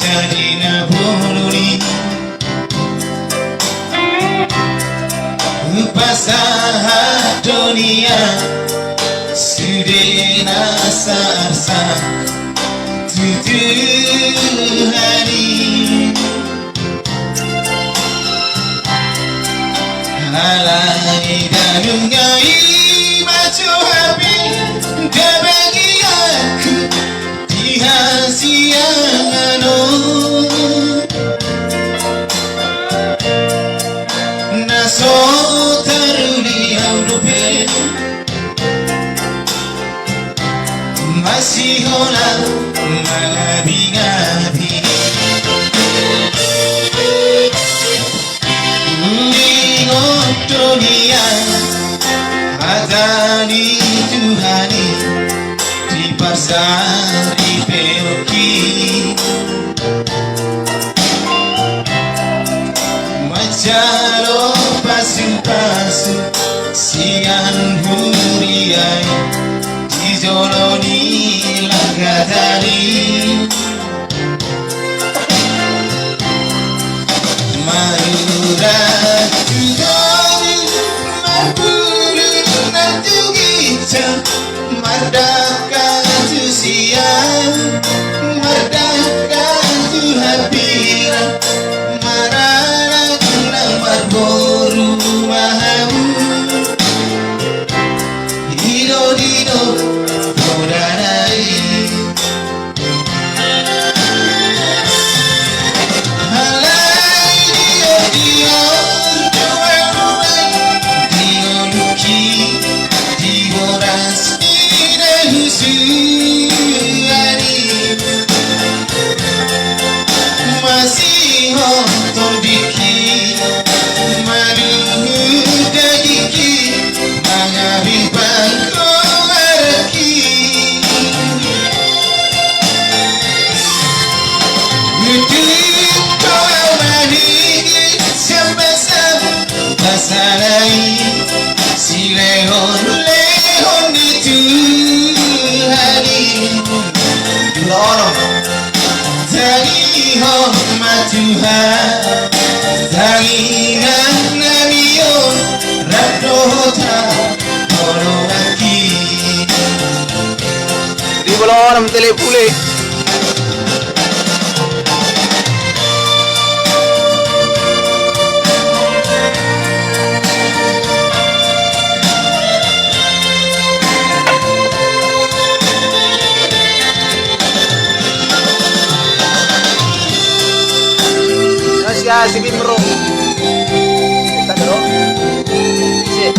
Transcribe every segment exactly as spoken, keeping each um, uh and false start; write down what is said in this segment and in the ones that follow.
Jadi na boru ni, hupasahat do nian sude nasa arsak tu Tuhan i. Alai nunga i ma jo hape dabagianku di hasiangan on. Na so taruli au dope masihola mangabingabi. Huingot do nian hata ni Tuhan i di parsaripeonki. Manjalo pasupasu sian huria i di jolo ni langkatani. Marurat tu toru, marpulung nang tu ginjang, mardangka tu sian, mardangka tu hambirang, maranak nang marboru ma hamu. I do, i do poda na i. Alai di on, di on do au nuaeng, di ngolungki, di boras ni na husuan i. Masihol tondingki, manuhuk dagingki, mangabi panggoarki. Hutup do au maninggi sian basa, basa na i silehonlehon ni Tuhan i. Dua onom. Tangihon ma Tuhan, tangiangnami on, rap dohot haholonganki. Di bola onom tele pule. Nasi asi bimro. Kita dulu. Sip.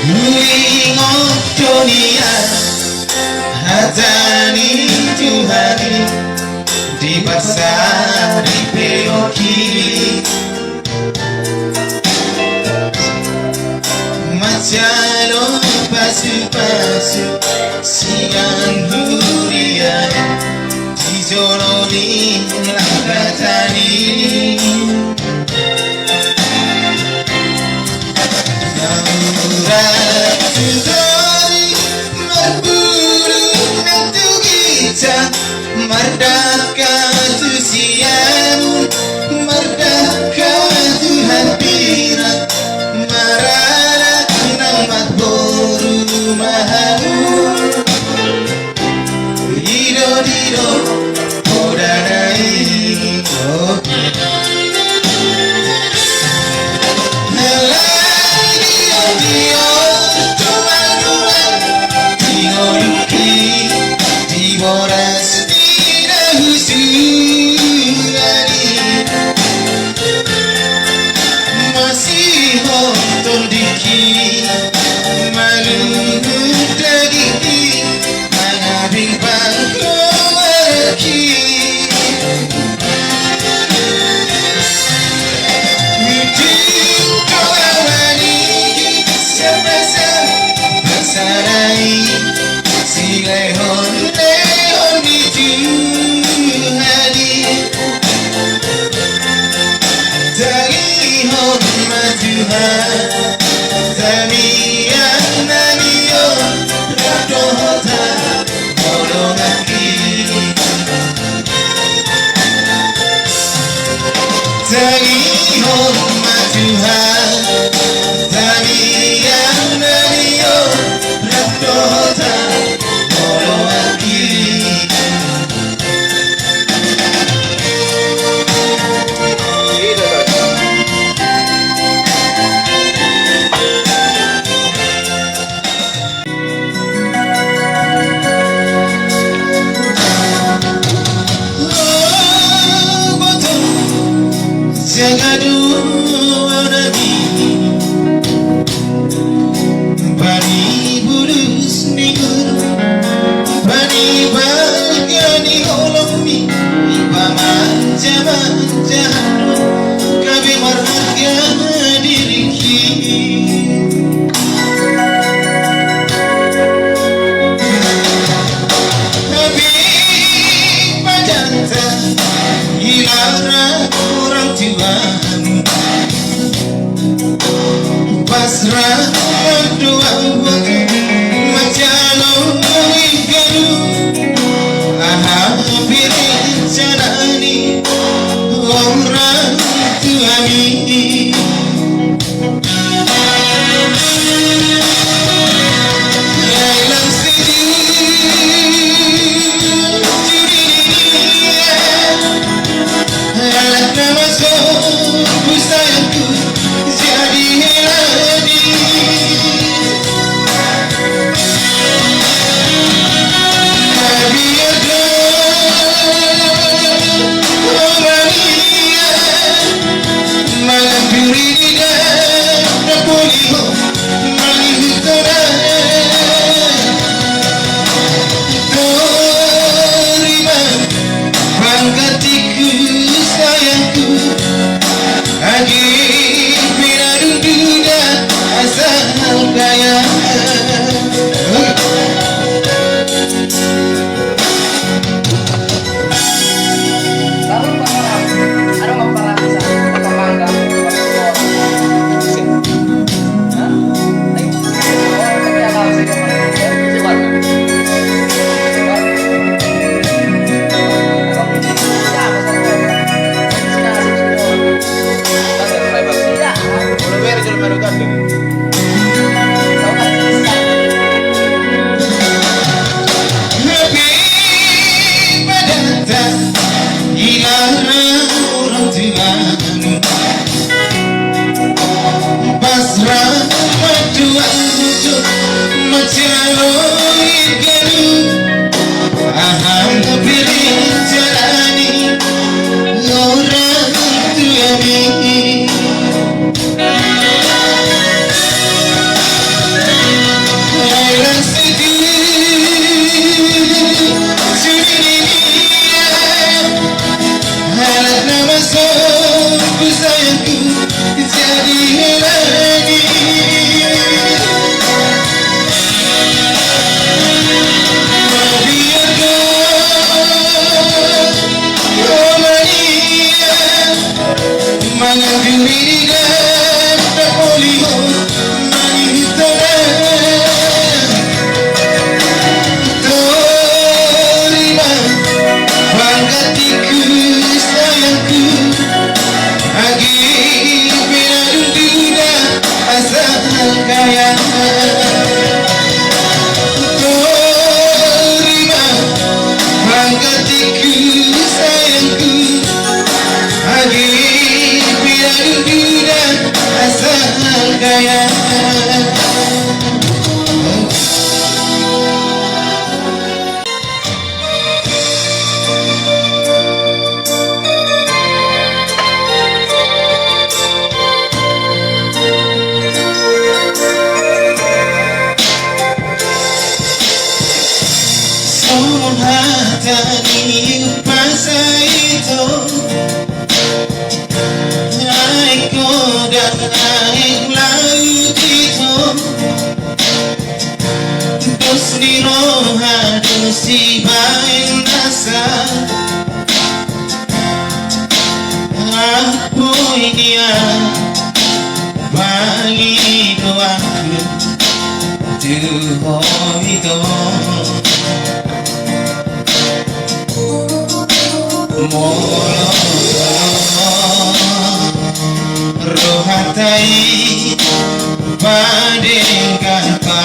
Huingot do nian hata ni Tuhan i di parsaripeonki. Manjalo pasupasu sian huria i di jolo ni langkatani. Darurat tu toru, marpulung nang tu ginjang, mardangka tu sian, mardangka tu hambirang, maranak nang marboru ma hamu. I do, i do poda na i. Alai di on, di on do au nuaeng, di ngolungki, di boras ni na husuan Gaduana ni bani bulus ni guru, bani balga ni holongmi, pamanjamanja hamu gabe marharga diringki. Habib Padanta, Ilara orang tuamu, Basra mandua waktu, Macalo Igalu, aha pe rencana ni orang tuami. Torima panggantiku sayangku, age pe na dung duda asal gaya. Habib Padanta, Ilara orang tuamu, Basra mandua waktu, Macalo Igalu, aha pe rencana ni orang tuami. Manang diri dan tak boleh ho mangihuta. Torima panggantiku sayangku, age pe na dung duda asal gaya. Torima panggantiku sayangku, age pe na dung duda asal gaya. Songon hata ni umpasa i do, aek godang aek laut i do, dos ni roha do sibaen nasa. Apo i nian bali do ahu tu ho ito. Molo rohanta i padenggan pa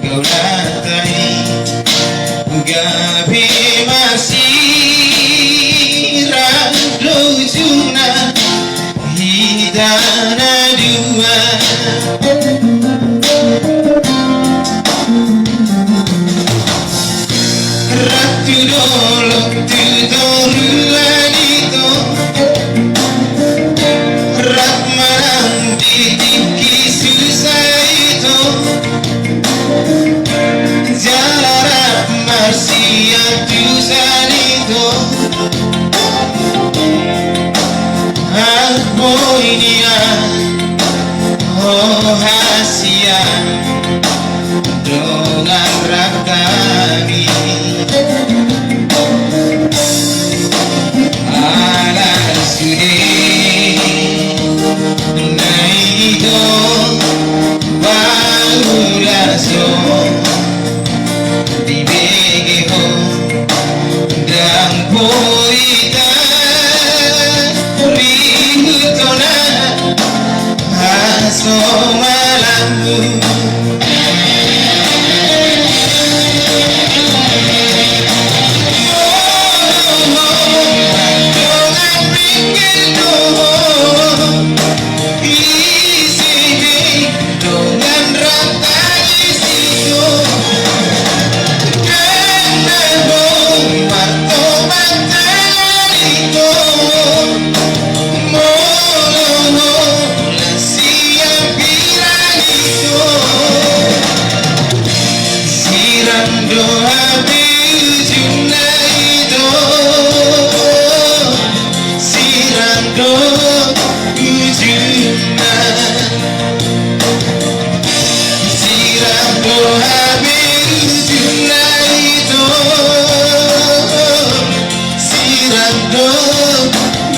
gaulanta i, gabe masirang do ujungna hita na dua. Ratu dolok tu toru adito. Hape ujungna ito, sirang do ujungna. Sirang do hape ujungna ito, sirang do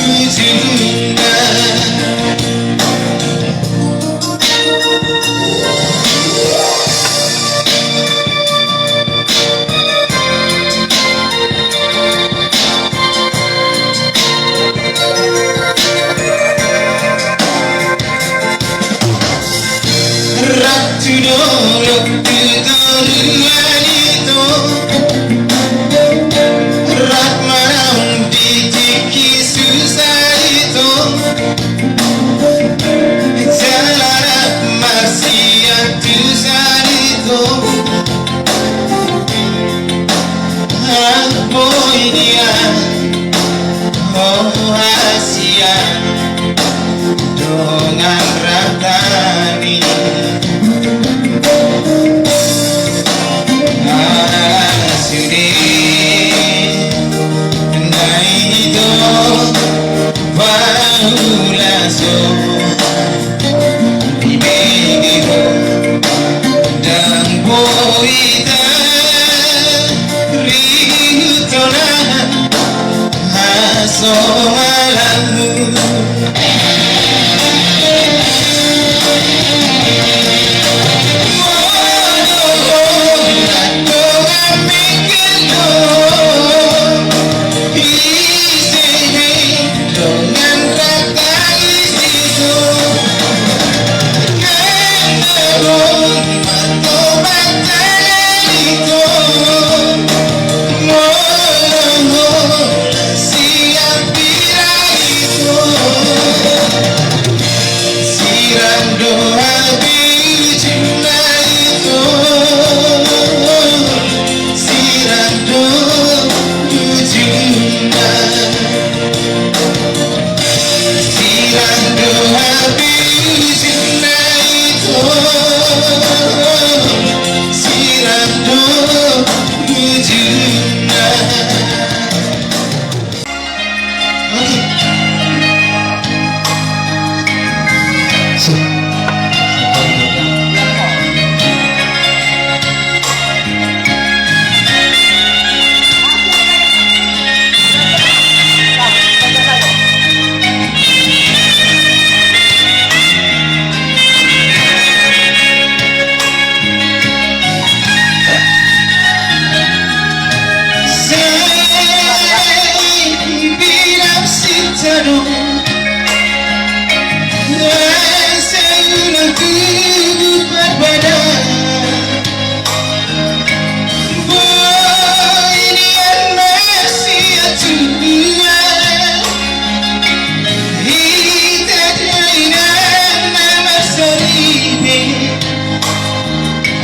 ujungna. Rap tu dolok tu toruan ito, rap manaon di tingki susah ito. Jala rap marsiantusan ito. Boi nian ho hasian dongan rap tani. Ala sude ndai ito paulason di bege ho, ndang boi tarihuthon hasongalanmu. Sirang do hape ujungna ito, sirang do ujungna. Sirang do hape ujungna ito, sirang do ujungna.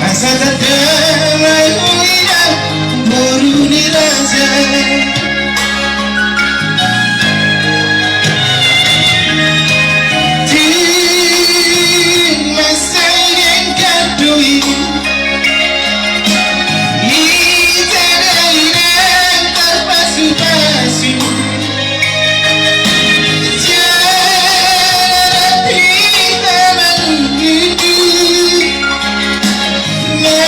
Asa tanda ma i huida boru ni raja. Tung masa i denggan do i, hita dainang tarpasupasu. Jala rap hita mangududu, na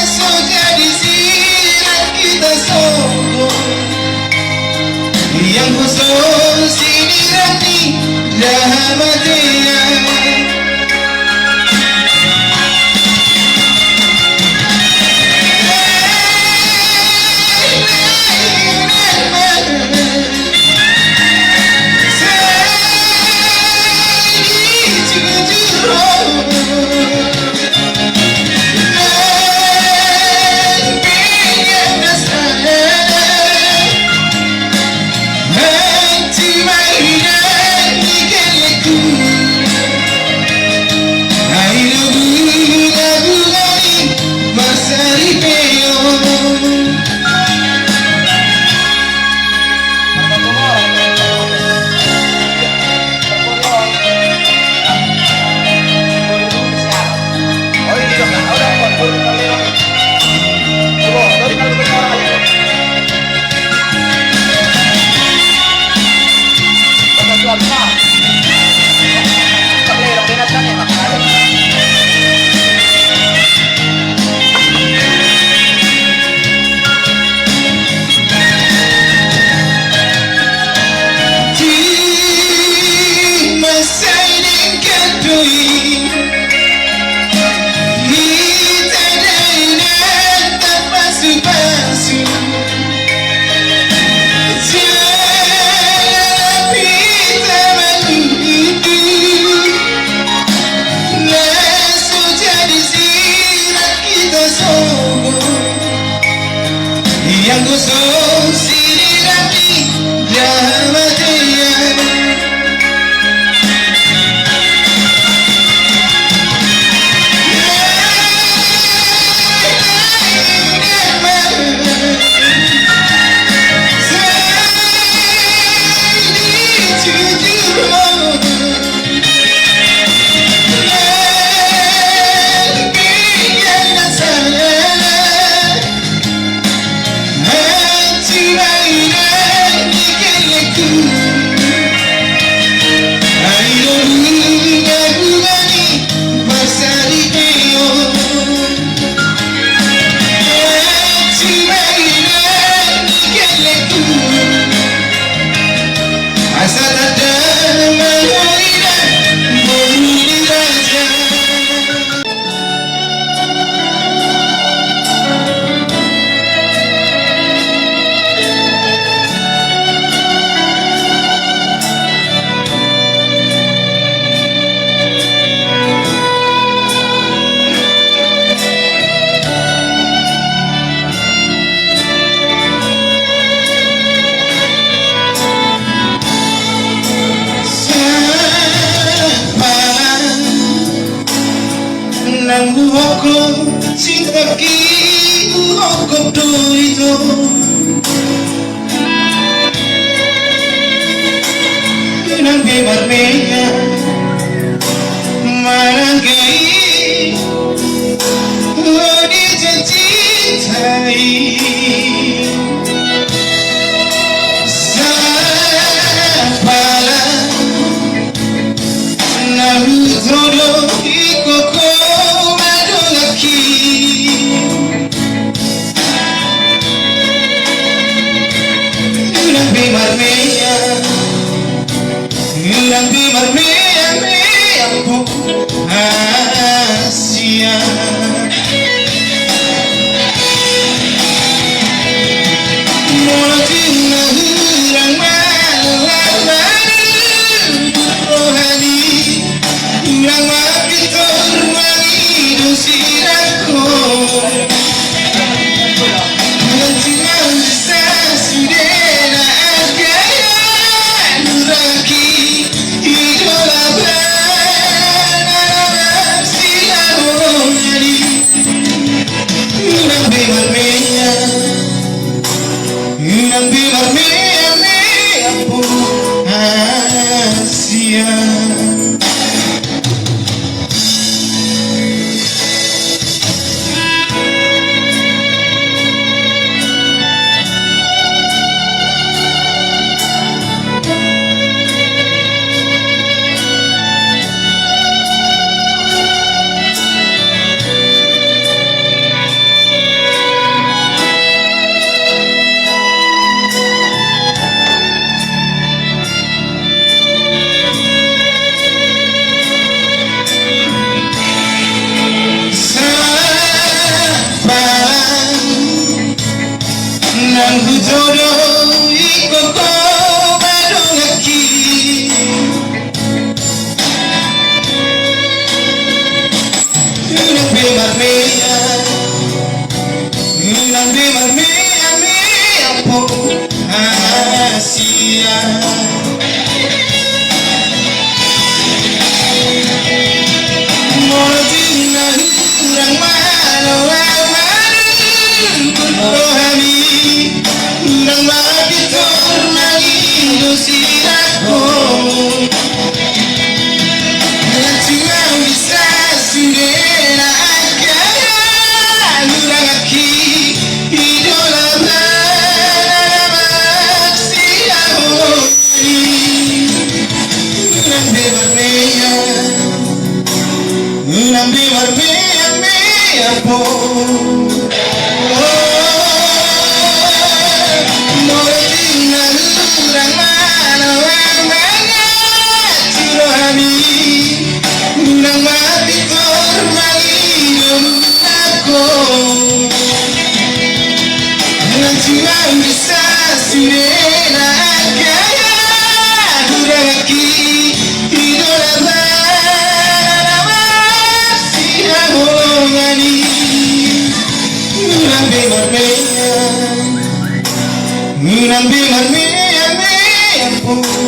so jadi sirang hita sogot. Yang khusus sinirang ni hamatean. Nang huhophop cintangki, huhophop do ito. Unang be marmea manang gait, ro di jajitai. Sapala na hutodo ingkon ho madonganki. Unang be marmea, unang be marmea-mea, ampun, ah, sia. Molo tung na hurang malaladu rohami, unang mapintor mangido sirangko. Unang tung mambisa sude na angka haluranganki, idola bana na marsihaholongan i. Unang be marmea, unang be marmea-mea, ampun, ah, sia. Sapala nang hutodo ingkon ho madonganki. Unang be marmea, unang be marmea-mea, ampun, ah, sia. Molo tung na hurang malaladu rohami, unang mapintor mangido sirangko. Unang tung mambisa sude na angka haluranganki, idola bana na marsihaholongan i. Unang be marmea, unang be marmea-mea, ampun. Molo tung na hurang malaladu rohami, unang mapintor mangido sirangko. Unang tung mambisa sude na angka haluranganki, idola bana na marsihaholongan i. Unang be marmea, Bilang-bilang mian-mianmu.